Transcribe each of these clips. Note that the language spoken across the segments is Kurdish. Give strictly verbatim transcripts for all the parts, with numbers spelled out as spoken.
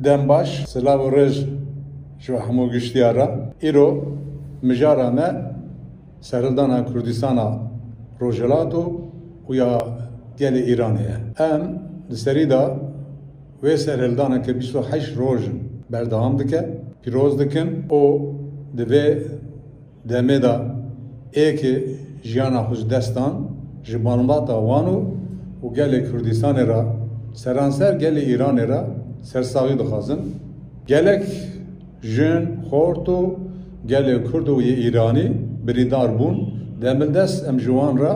Dem baş, silav û rêz ji we hemû giştiya re. Îro mijara me serhildana Kurdistana Rojhilat û ya gelê Îranê ye. Em li serî de wê serhildana ke bîst û heşt roj in berdewam dike, pîroz dikin û di vê demê de êkê jiyana xwe ji dest dan, ji malbata wan û, û gelê Kurdistanê re, seranser gelê Îranê re sersaxî dixwazin. Gelek jin, xort û gelê Kurd û yê Îranî birîndar bûn. Demildest em ji wan re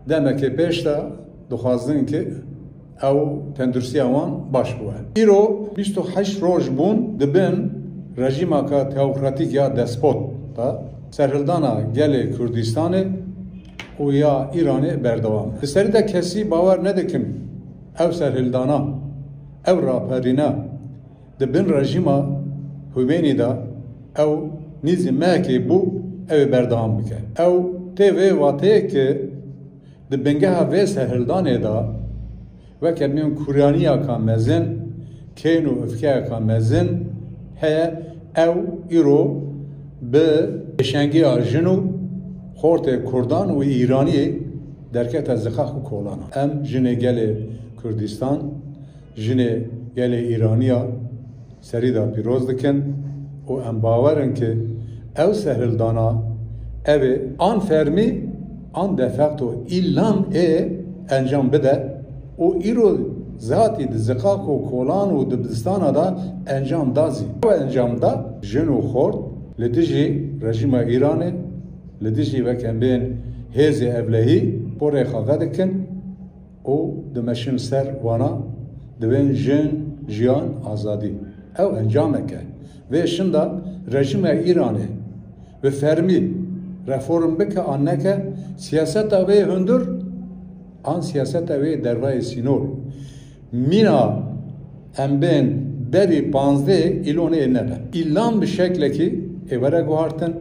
demekê pêş de dixwazin ki ew tenduristiya wan baş bibe. Îro bîst û heşt roj bûn di bin rejîmaka teokratik ya despot de serhildana gelê Kurdistanê û ya Îranê berdewam e. Li serî de kesî bawer nedikim ew serhildana, ew raperîna di bin rejîma Humênî de ew nîzî mehekê bû, ew ê berdewam bike. Ew tê vê wateyê ki di bingeha vê serhildanê de weke min kuraniyaka mezin, kên û ifkeyeka mezin heye, ew îro bi pêşengiya jin û xortê Kurdan û Îraniyê derkete ziqaq û kolana. Em jinê gelê Kurdistan, jinê gelê Îraniya serî de pîroz dikin û em bawer in ki ew serhildana ev ê an fermî an de facto îlan ê encam bide û îro zatî di ziqaq û kolan û dibistana de encam da zî. Ew encam da jin û xort li dijî rejîma Îranê, li dijî weke bên hêzê ewlehî porê xwe vedikin û dimeşin ser wana, divên jin, jiyan, azadî. Ew encamek e. Vê şinda rejîma Îranê bi fermî reform bike an neke, siyaseta wê hundir an siyaseta wê dervayê sînor. Mîna em bên berî panzdeh îlonê nebe. Îlan bi şeklekî ê were guhartin,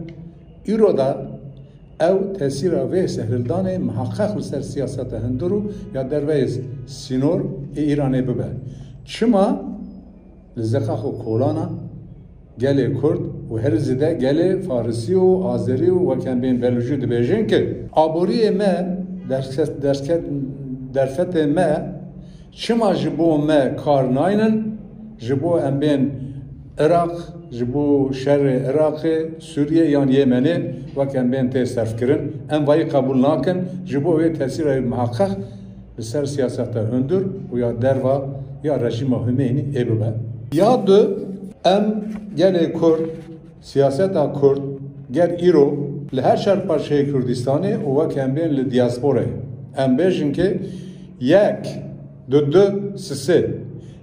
îro de ew tesîra vê serhildanê miheqeq li ser siyaseta hundir û ya derveyê sînor ê Îranê bibe. Çima? Li ziqaq û kolana gelê Kurd û herî zêde gelê Farisî û Azerî û weke bên Belûcî dibêjin ki aboriyê me derket-, derket-, derfetê me çima ji bo me kar naynin, ji bo em bên Iraq, ji bo şerê Iraqê, Sûriyê yan Yemenê weke em bên tê serfkirin. Em vayî qebûl nakin, ji bo wê tesîra miheqeq li ser siyaseta hundir û ya derva ya rejîma Humênî ê bibe. Ya du, em gelê Kurd, siyaseta Kurd ger îro li her çar parçeyê Kurdistanê û wek em bên li diasporayê, em bêjin ki yek, du, du, sisê,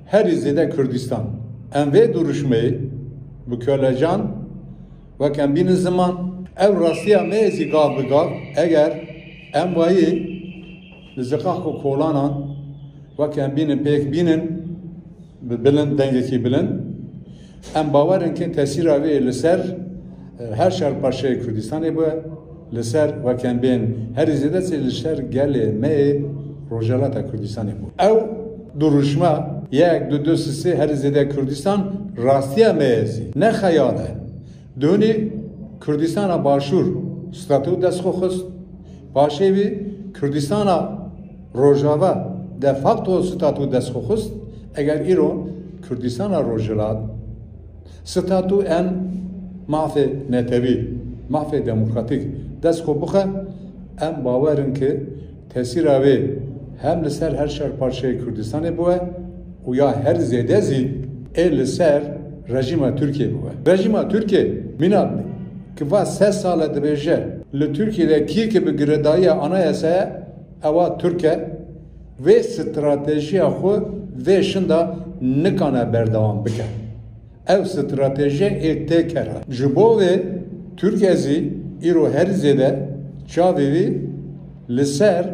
herî zêde Kurdistan. Em vê duruşmeyê bi kölecan wek em bînin ziman. Ew rastiya me yê zî gav bi gav, eger em wayî li ziqaq û kolanan wek em bînin pêk bînin, bi bilind, dengekî bilind, em bawer in ki tesîra wê li ser, e, her çar parçeyê Kurdistanê bû, li ser wek em bên herî zêde zî li ser gelê me yê Rojhelata Kurdistanê bû. Ew duruşma yek, du, du, sisê herî zêde Kurdistan rastiya me ye zî, ne xeyal e. Dunî Kurdistana Başûr statû dest xwe xist, paşê wî Kurdistana Rojava de facto statû dest xwe xist, eger îro Kurdistana Rojhilat statû en mafê netewî, mafê demokratîk dest xwe bixe, em bawer in ki tesîra wê hem li ser her çar parçeyê Kurdistanê bûye û ya her zêde zî ê li ser rejîma Tirkiyê bûye. Rejîma Tirkiyê mîna ki va sed sal e dibêje, li Tirkiyê de kî ki bi girêdayiya anayasaya ewa Tirk e, vê stratejiya xwe vê şinda nikane berdewam bike. Ev strateji ê têkera. Ji bo vê Tirkiye zî îro her zêde çavê wî li ser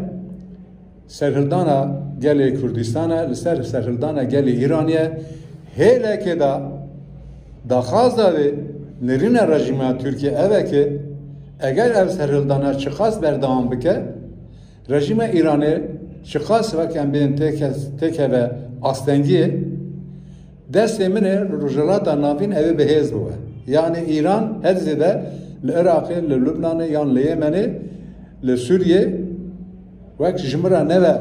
serhildana gelê Kurdistan e, li ser serhildana gelê Îranê ye. Hêlekê de daxwaza wê nirîna rejîma Tirkiye ev e ki eger ev serhildana çiqas berdewam bike, rejîma Îranê çiqas wek em bên têke-, têkeve astengiyê, Destê min ê li Rojhilata Navîn ew ê bi hêz bibe. Yanî Îran her zêde li Iraqê, li Lubnanê yan li Yemenê, li Sûriyê wek ji min re nebe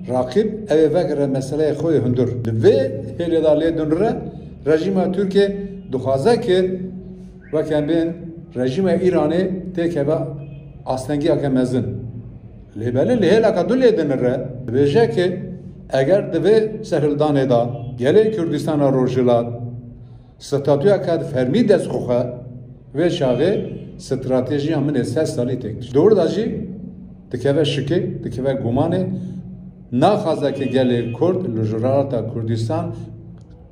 raqîb, ew ê vegire meseleyê xwe yê hundir. Di vê hêlê de lê dinire, rejîma Tirkiyê dixwaze ki wek em bên rejîma Îranê têkeve astengiyeke mezin. Lê belê li hêlaka du lê dinire, dibêje ki eger di vê serhildanê de gelê Kurdistana Rojhilat statuyeke fermî dest xwe, vê çaxê stratejiya min ê sed salî têk dişt. Di wir de jî dikeve şikê, dikeve gumanê, naxwaze ki gelê Kurd li Rojhilata Kurdistan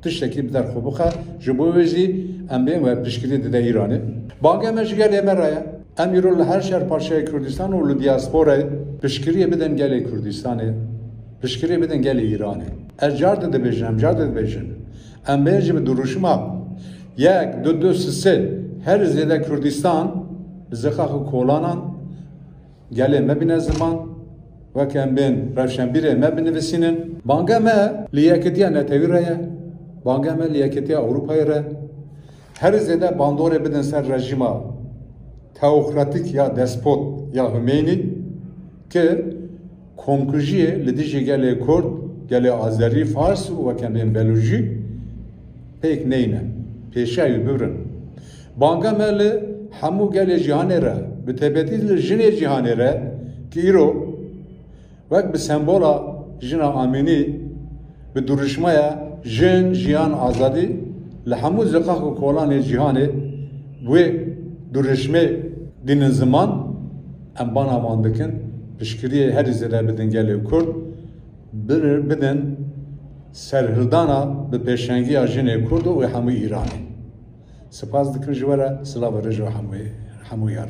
tiştekî bi derxwe bixe, ji bo wê jî em bên we piştgirî dide Îranê. Banga me ji gelê me re ye. Em îro li her şer parçeyê Kurdistan û li diasporayê piştgiriyê bidin gelê Kurdistanê, piştgiriyê bidin gelê Îranê. Ez car di dibêjin, em car di dibêjin. Em bên jî bi duruşma yek, du, du, sê, sê, her zêde Kurdistan bi zixax û kolanan gelê me bîne ziman, wek em bên rewşenbîrê me binivîsînin. Banga me li Yekitiya Netewî re ye, banga me li Yekitiya Ewropayê re. Her zêde bandorê bidin ser rejîma teokratîk ya despot ya Humeynî ki komkujiyê li dijî gelê Kurd, gelê Azerî, Fars û wek em bên Belûcî pêk neyne, pêşiya wî bibirin. Banga me li hemû gelê cîhanê re, bi taybetî li jinê cîhanê re ki îro wek bi sembola jina amînî bi duruşmaya jin, jiyan, azadî li hemû zixax û kolanê cîhanê wê duruşmê dînin ziman, em bana wan dikin, piştgiriyê herî zêde bidin gelê Kurd, bir-, bidin serhildana bi pêşengiya jinê Kurd û hemû Îranê. Spas dikim ji we re, silav û rêz ji hemû, hemû yaran.